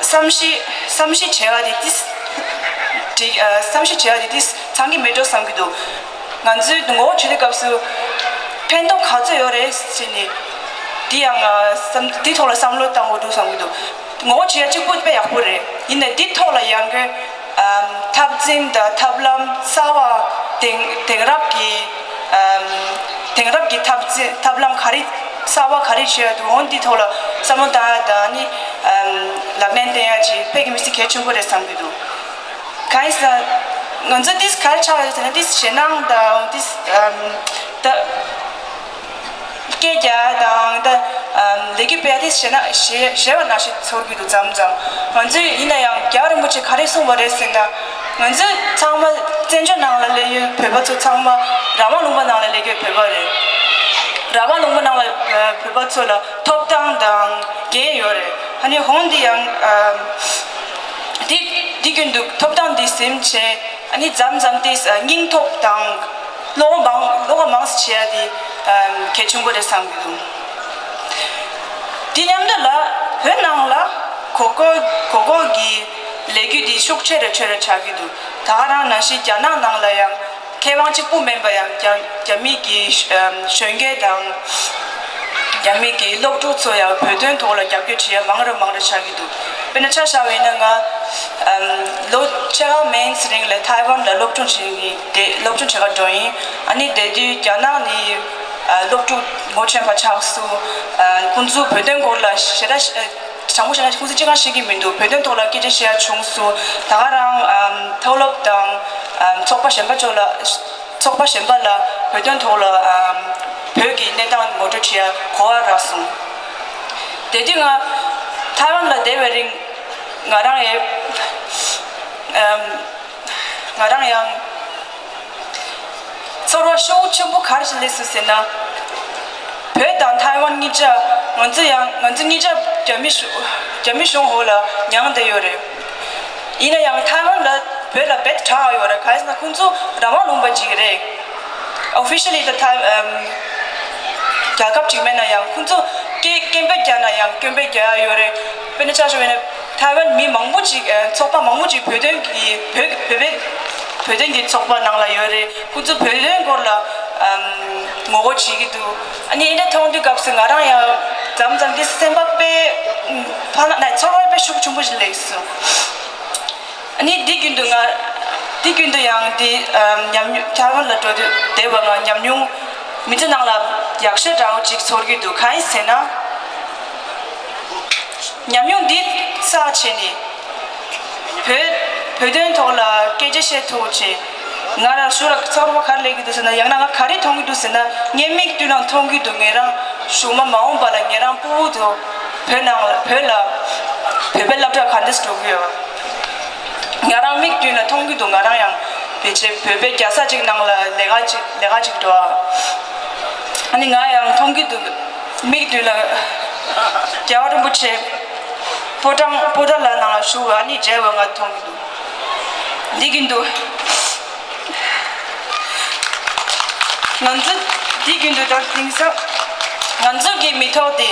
བསམ་ཤེས་བསམ་ཤེས་བྱས་པ་དེ་དེ་འགྲིག་ཨ་བསམ་ཤེས་བྱས་པ་དེ་དེ་ཚང་གི་མེད་འགྲོ་བསམ་གི་འདུག་ང་ཚོའི་ངོ་རྒོལ་བྱེད་དུས་སྐབས་སུ་ཕན་ཐོགས་ག་ཚོད་ཡོད་རེད་ཟེར་ནས་འདི་ཡང་ཨ་བསམ་འདི་ཐོག་ལ་བསམ་བློ་བཏང་དགོས་འདུག་བསམ་གི་འདུག་ངོ་རྒོལ་བྱེད་ཡ་གཅིག་པུ་དཔེ་ཡག་པོ་རེད། ཡིན་ནའི་འདི་ཐོག་ལ་ཡང་གི་ཨམ་འཐབ་འཛིང་དང་ཐབས་ལམ་གསར་བ་དེང་དེང་རབས་ཀྱི་ཨམ་དེང་རབས་ཀྱི་འཐབ་འཛིང་འཐབ་ལམ་ག་རེ་གསར་བ་ག་རེ་བྱེད་ཡ་འདུག་འོ་འདི་ཐོག་ལ་བསམ་བློ་བཏང་ཡ་དང་ནི་ཨམ་ལག་ལེན་བསྟར་ཡ་ཅིག་དཔེ་གི་མི་སྲིད་གལ་ཆེན་པོ་རེད་བསམ་གི་འདུག་གང་ཡིན་ཟེར་ན། ང་ཚོ་ཏིས་ག་རེ་ཆགས་ཡོད་ཟེར་ན་ཏིས་ཞེད་སྣང་དང་ཏིས་ཨམ་ད་སྐད་རྒྱག་དང་ད་ཨམ་ལས་འགུལ་སྤེལ་ཏིས་ཞེད་སྣང་ཞེད་ཞེད་པ་ནང་བཞིན་ཚོར་གྱི་འདུག་མཚམས་མཚམས་ང་ཚོས་ཡིན་ན་ཡང་རྒྱལ་བ་རིན་པོ་ཆེ་ག་རེ་གསུངས་པ་རེད་ཟེར་ན། ང་ཚོ་ཚང་མ་བཙན་བྱོལ་ནང་ལ་སླེབས་ཡོད་བོད་པ་ཚོ་ཚང་མ་རང་དབང་ལུང་པ་ནང་ལ་སླེབས་ཡོད་བོད་པ་རེད། རང་དབང་ལུང་པ་ནང་ལ་བོད་པ་ཚོ་ལ་ཐོབ་ཐང་དང་འགན་ཡོད་རེད། ཨ་ནི་ཧོན་འདི་ཡང་ཨམ། འདི་འདི་རྒྱུན་དུ་ཐོབ་ཐང་འདི་ཟིན་བྱས་ཨ་ནི་མཚམས་མཚམས་ཏིས་སྙིང་སྟོབས་དང་བློ་ཁོག་མང་བློ་ཁོག་མང་ཙམ་བྱེད་ཡ་དེ་གལ་ཆེན་པོ་རེད་བསམ་གྱི་འདུག་དེ་མཉམ་དུ་ལ་བོད་ནང་ལ་གོ་གོ་གོ་གོ་གི་ལས་འགུལ་འདི་ཤུགས་ཆེ་རུ་ཆེ་རུ་ཆགས་ཀྱི་འདུག་ད་ག་རང་ནང་བཞིན་རྒྱ་ནག་ནང་ལ་ཡང་མཁས་དབང་གཅིག་པུ་མིན་པ་ཡང་རྒྱ་རྒྱ་མི་གི་གཞོན་སྐྱེས་དང་། རྒྱ་མི་གི་སློབ་ཕྲུག་ཚོ་ཡང་བོད་དོན་ཐོག་ལ་རྒྱབ་སྐྱོར་བྱེད་ཡ་མང་རུ་མང་རུ་ཆགས་ཀྱི་འདུག་དཔེར་ན་ཆ་བཞག་པ་ཡིན་ན་ང་ཨམ་ལོ་ཕྱེད་ཀ་མན་ཙམ་རིང་ལ་ཐའེ་ཝན་ལ་སློབ་སྦྱོང་བྱེད་མཁན་དེ་སློབ་སྦྱོང་བྱེད་ག་འགྲོ་ཡིན། ཨ་ནི་དེ་དུས་རྒྱ་ནག་ནས་ཨ་སློབ་ཕྲུག་ངོ་ཆེན་པ་ཆགས་སོང་། ཨ་ཁོང་ཚོ་བོད་དོན་སྐོར་ལ་ཞེ་དྲག་ཨ་དྲང་པོ་བཤད་ན་ཁོང་ཚོ་ཅི་གང་ཤེས་ཀྱི་མི་འདུག་བོད་དོན་ཐོག་ལ་སྐད་ཆ་བཤད་ཡ་བྱུང་སོང་། ད་ག་རང་ཨམ་མཐོ་སློབ་དང་ཨམ་ཚོགས་པ་གཞན་པ་ཚོ་ལ། ཚོགས་པ་གཞན་པ་ལ་བོད་དོན་ཐོག་ལ་ཨམ་བོད་ཀྱི་གནས་སྟངས་ངོ་སྤྲོད་བྱེད་ཡ་གོ་བ་རག་སོང་། དེ་དུས་ང་ཐའེ་ཝན་ལ་བསྡད་པའི་རིང་ང་རང་ཡང་ཨམ་ང་རང་ཡང་ཚོར་བ་ཤུགས་ཆེན་པོ་ག་རེ་ཞིག་སླེབས་སོང་ཟེར་ན། བོད་དང་ཐའེ་ཝན་གཉིས་ཆ་ང་ཚོ་ཡང་ང་ཚོ་གཉིས་ཆ་རྒྱ་མི་གཞུང་རྒྱ་མི་གཞུང་འོག་ལ་མྱངས་བསྡད་ཡོད་རེད། ཡིན་ན་ཡང་ཐའེ་ཝན་ལ་བོད་ལ་རྦད་དྲག་ཡོད་རེད། གང་ཡིན་ཟེར་ན་ཁོང་ཚོ་རང་དབང་ལུང་པ་ཅིག་རེད། ཨོ་ཕི་ཤལ་ལི་ད་ཐའེ་ཨམ་རྒྱལ་ཁབ་ཅིག་མེད་ན་ཡང་ཁོང་ཚོ་སྐད་སྐད་འབོད་རྒྱག་ན་ཡང་སྐད་འབོད་རྒྱག་ཡ་ཡོད་རེད། དཔེར་ན་ཆ་བཞག་པ་ཡིན་ན་ཐའེ་ཝན་མི་མང་པོ་ཅིག་ཨ་ཚོགས་པ་མང་པོ་ཅིག་བོད་དོན་གྱི་བོད་བོད་པའི་བོད་དོན་གྱི་ཚོགས་པ་ནང་ལ་ཡོད་རེད། ཁོང་ཚོ་བོད་དོན་སྐོར་ལ་ཨམ་ངོ་རྒོལ་བྱེད་ཀྱི་འདུག་ཨ་ནི་ཨེ་འདྲ་མཐོང་དུས་སྐབས་སུ་ང་རང་ཡང་མཚམས་མཚམས་འདི་སེམས་པ་དཔེ་ཕ་ལ་ན་ཚོར་བ་དཔེ་ཤུགས་ཆེན་པོ་ཞིག་སླེབས་སོང་། ཨ་ནི་འདི་རྒྱུན་དུ་ང་འདི་རྒྱུན་དུ་ཡང་འདི་ཨམ་ཉམས་མྱོང་ཐའེ་ཝན་ལ་འགྲོ་དུས་བསྡད་པ་ང་ཉམས་མྱོང་མི་ཚེ་ནང་ལ་ཡག་ཤོས་འདྲ་བོ་ཅིག་ཚོར་གྱི་འདུག་གང་ཡིན་ཟེར་ན། ཉམས་མྱོང་འདི་བསགས་བྱས་ནས་བོད་བོད་དོན་ཐོག་ལ་སྐད་ཆ་བཤད་ཐུབ་བྱས། ང་རང་ཤུགས་ལ་ཚོར་བ་ག་རེ་སླེབས་ཀྱི་འདུག་ཟེར་ན། ཡང་ན་ང་ག་རེ་མཐོང་གི་འདུག་ཟེར་ན། ངའི་མིག་མདུན་ལ་མཐོང་གི་འདུག་ངེད་རང་གཞུག་མ་མ་འོངས་པ་ལ་ངེད་རང་སྤུ་བོ་ཚོ་བོད་ནང་ལ་བོད་ལ་བོད་པའི་སློབ་གྲྭ་ག་འདྲས་འགྲོ་གི་ཡོད། ང་རང་མིག་མདུན་ལ་མཐོང་གི་འདུག་ང་རང་ཡང་ཕལ་ཆེར་བོད་པའི་རྒྱལ་ས་ཅིག་ནང་ལ་ལས་ཀ་ཅིག་ལས་ཀ་ཅིག་འགྲོ་ཨ། ཨ་ནི་ང་ཡང་མཐོང་གི་འདུག་མིག་མདུན་ལ་རྒྱལ་བ་རིན་པོ་ཆེ་ཕོ་བྲང་ཕོ་བྲང་ལ་ནང་ལ་བཞུགས་པ་ཨ་ནི་མཇལ་བ་ང་མཐོང་གི་འདུག་འདི་གི་འདུག་ང་ཚོ་འདི་གི་འདུག་ད་དེང་སང་ང་ཚོ་གི་མི་ཐོག་འདི་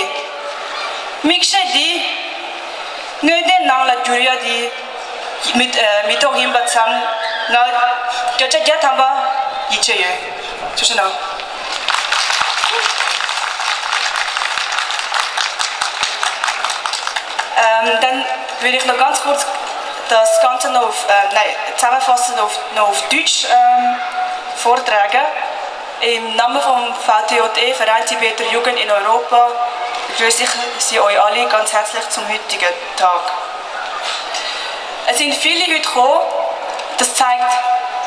མིག་ཤེལ་འདི་དངོས་བདེན་ནང་ལ་འགྱུར་ཡ་འདི། མི་ཨ་མི་ཐོག་ཡིན་པ་ཙམ་ང་བརྒྱ་ཆ་བརྒྱ་ཐམ་པ་ཡིད་ཆེས་ཡོད། ཐུགས་རྗེ་གནང་། Ähm, dann würde ich noch ganz kurz das Ganze noch auf, äh, nein, zusammenfassend auf, noch auf Deutsch ähm, vortragen. Im Namen vom V T J E, Verein Tibeter Jugend in Europa, begrüße ich Sie euch alle ganz herzlich zum heutigen Tag. Es sind viele heute gekommen. Das zeigt,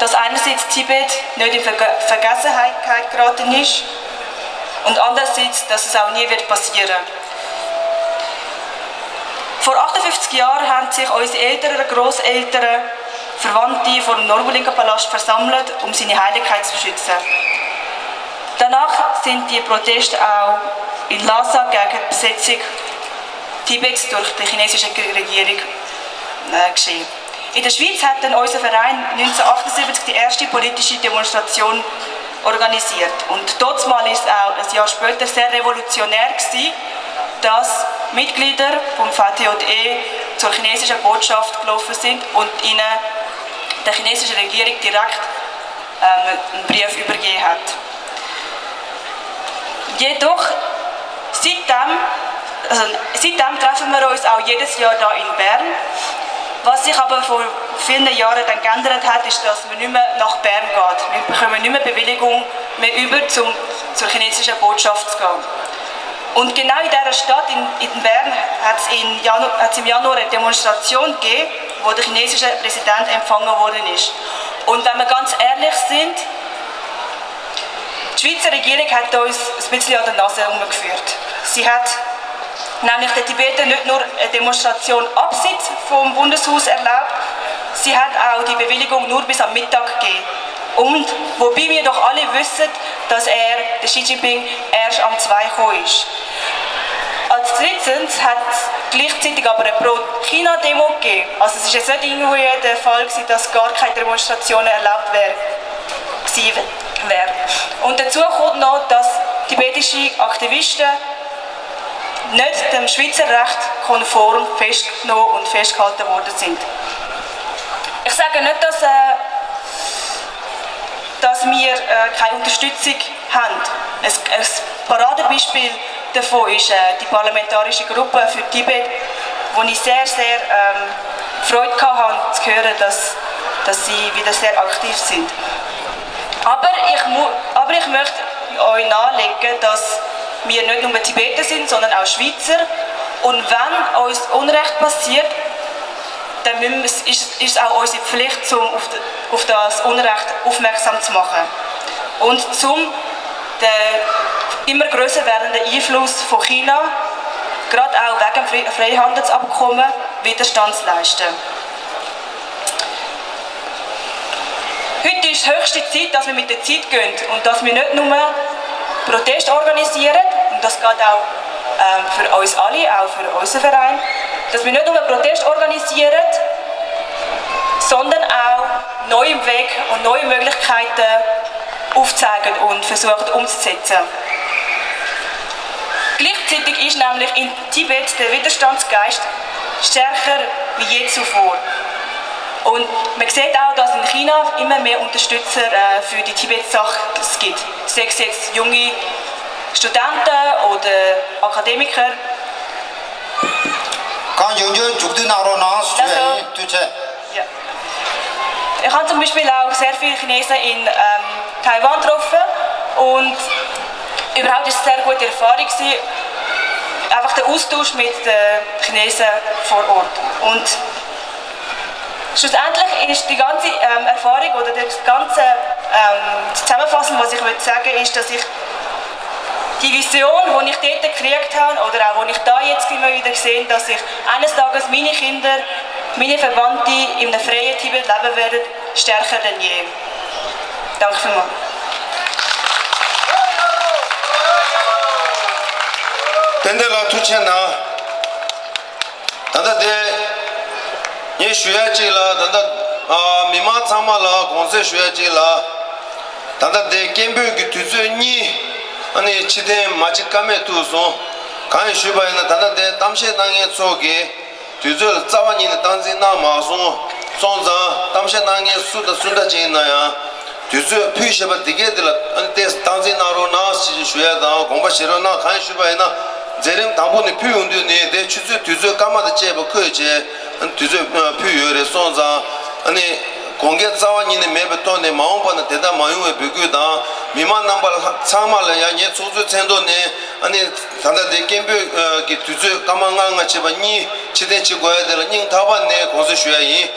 dass einerseits Tibet nicht in Verge Vergessenheit geraten ist und andererseits, dass es auch nie wird passieren. Vor achtundfünfzig Jahren haben sich unsere Eltern, Großeltern, Verwandte vor dem Norbulinka-Palast versammelt, um seine Heiligkeit zu beschützen. Danach sind die Proteste auch in Lhasa gegen die Besetzung Tibets durch die chinesische Regierung äh, geschehen. In der Schweiz hat dann unser Verein neunzehnhundertachtundsiebzig die erste politische Demonstration organisiert. Und dort mal ist auch ein Jahr später sehr revolutionär gewesen, dass Mitglieder vom V T J E zur chinesischen Botschaft gelaufen sind und ihnen der chinesischen Regierung direkt ähm, einen Brief übergeben hat. Jedoch, seitdem, also, seitdem treffen wir uns auch jedes Jahr da in Bern. Was sich aber vor vielen Jahren dann geändert hat, ist, dass man nicht mehr nach Bern geht. Wir bekommen nicht mehr Bewilligung mehr über, zum, zur chinesischen Botschaft zu gehen. Und genau in dieser Stadt, in, in Bern, hat es im, Janu hat's im Januar eine Demonstration gegeben, wo der chinesische Präsident empfangen worden ist. Und wenn wir ganz ehrlich sind, die Schweizer Regierung hat uns ein bisschen an der Nase herumgeführt. Sie hat nämlich den Tibetern nicht nur eine Demonstration abseits vom Bundeshaus erlaubt, sie hat auch die Bewilligung nur bis am Mittag gegeben. Und wobei wir doch alle wissen, dass er, der Xi Jinping, erst am zwei gekommen ist. Als drittens hat es gleichzeitig aber eine Pro-China-Demo gegeben. Also es ist jetzt nicht irgendwie der Fall gewesen, dass gar keine Demonstrationen erlaubt wär, gewesen wären. Und dazu kommt noch, dass tibetische Aktivisten nicht dem Schweizer Recht konform festgenommen und festgehalten worden sind. Ich sage nicht, dass, äh, dass wir äh, keine Unterstützung haben. Ein, ein Paradebeispiel davon ist äh, die parlamentarische Gruppe für Tibet, wo ich sehr, sehr ähm, Freude gehabt habe zu hören, dass, dass sie wieder sehr aktiv sind. Aber ich, aber ich möchte euch nahelegen, dass wir nicht nur Tibeter sind, sondern auch Schweizer. Und wenn uns Unrecht passiert, dann müssen wir, ist, ist auch unsere Pflicht, zum auf, auf das Unrecht aufmerksam zu machen und zum den immer grösser werdenden Einfluss von China, gerade auch wegen dem Freihandelsabkommen, Widerstand zu leisten. Heute ist höchste Zeit, dass wir mit der Zeit gehen und dass wir nicht nur Protest organisieren, und das geht auch ähm, für uns alle, auch für unseren Verein, dass wir nicht nur Protest organisieren, sondern auch neue Wege und neue Möglichkeiten aufzeigen und versuchen umzusetzen. Gleichzeitig ist nämlich in Tibet der Widerstandsgeist stärker wie je zuvor. Und man sieht auch, dass in China immer mehr Unterstützer äh, für die Tibet-Sache es gibt. Sei es jetzt junge Studenten oder Akademiker. གང་ཡོང་རྒྱུ་མཇུག་བསྡུ་གནང་རོགས་གནང་ཞུ་ཡ་ཡིན། ཐུགས་རྗེ་ཆེ། Ja. Ich habe zum Beispiel auch sehr viele Chinesen in ähm, Taiwan getroffen und überhaupt ist es eine sehr gute Erfahrung gewesen, einfach der Austausch mit den Chinesen vor Ort. Und schlussendlich ist die ganze ähm, Erfahrung oder das ganze ähm, Zusammenfassen, was ich würde sagen, ist, dass ich die Vision, die ich dort gekriegt habe oder auch die ich da jetzt immer wieder sehe, dass ich eines Tages meine Kinder, meine Verwandte in einem freien Tibet leben werden, stärker denn je. Danke vielmals. ཏན་ཏན་ལགས་ཐུགས་རྗེ་གནང་། ད་ལྟ་དེ་ངས་ཞུ་ཡ་གཅིག་ལ། ད་ལྟ་ཨ་མི་མང་ཚང་མ་ལ་དགོངས་སེལ་ཞུ་ཡ་གཅིག་ལ། ད་ལྟ་དེ་སྐད་འབོད་ཀྱི་དུས་ཚོད་གཉིས་ཨ་ནི་ཕྱིར་འཐེན་མ་བྱེད་ཀ་མེད་ཐུག་སོང་། གང་ཡིན་ཞུས་པ་ཡིན་ན། ད་ལྟ་དེ་གཏམ་བཤད་གནང་མཁན་ཚོ་གིས་དུས་ཚོད་ལ་རྩ་བ་ཉིད་ནས་སྟངས་འཛིན་གནང་མ་སོང་། སོང་ཙང་གཏམ་བཤད་གནང་མཁན་སུ་དང་སུ་འདྲ་ཅིག་ཡིན་ན་ཡང་དུས་ཚོད་ཕུལ་བཞག་པ་དེ་གས་དེ་ལ་ཨ་ནི་ཏོག་ཙམ་སྟངས་འཛིན་གནང་རོགས་གནང་ཞེས་ཞུ་ཡ་དང་དགོངས་པ་བཞེས་རོགས་གནང་། གང་ཡིན་ཞུས་པ་ཡིན་ན། མཛད་རིམ་དང་པོ་ནས་ཕུལ་ཡོང་དུས་ནས་དེ་ཆུ་ཚོད་དུས་ཚོད་སྐར་མ་དང་བཅས་པ་འཁོད་བྱས་དུས་ཚོད་ཕུལ་ཡོད་རེད། སོང་ཙང་ཨ་ནི་དགོངས་འགལ་རྩ་བ་ཉིད་ནས་མེད་པའི་ཐོག་ནས་མ་འོངས་པ་ན་དེ་ལྟར་མ་ཡོང་བའི་འབོད་སྐུལ་དང་། མི་མང་རྣམ་པ་ཚང་མ་ལ་ཡང་ངས་ཚོགས་གཙོའི་མཚན་ཐོག་ནས་ཨ་ནི་ད་ལྟ་དེ་སྐད་འབོད་ཀྱི་དུས་ཚོད་སྐར་མ་ལྔ་ལྔ་བྱས་པ་གཉིས་ཕྱིར་འཐེན་བྱེད་དགོས་ཡ་དེ་ལ་སྙིང་ཐག་པ་ནས་དགོངས་སེལ་ཞུ་ཡ་ཡིན།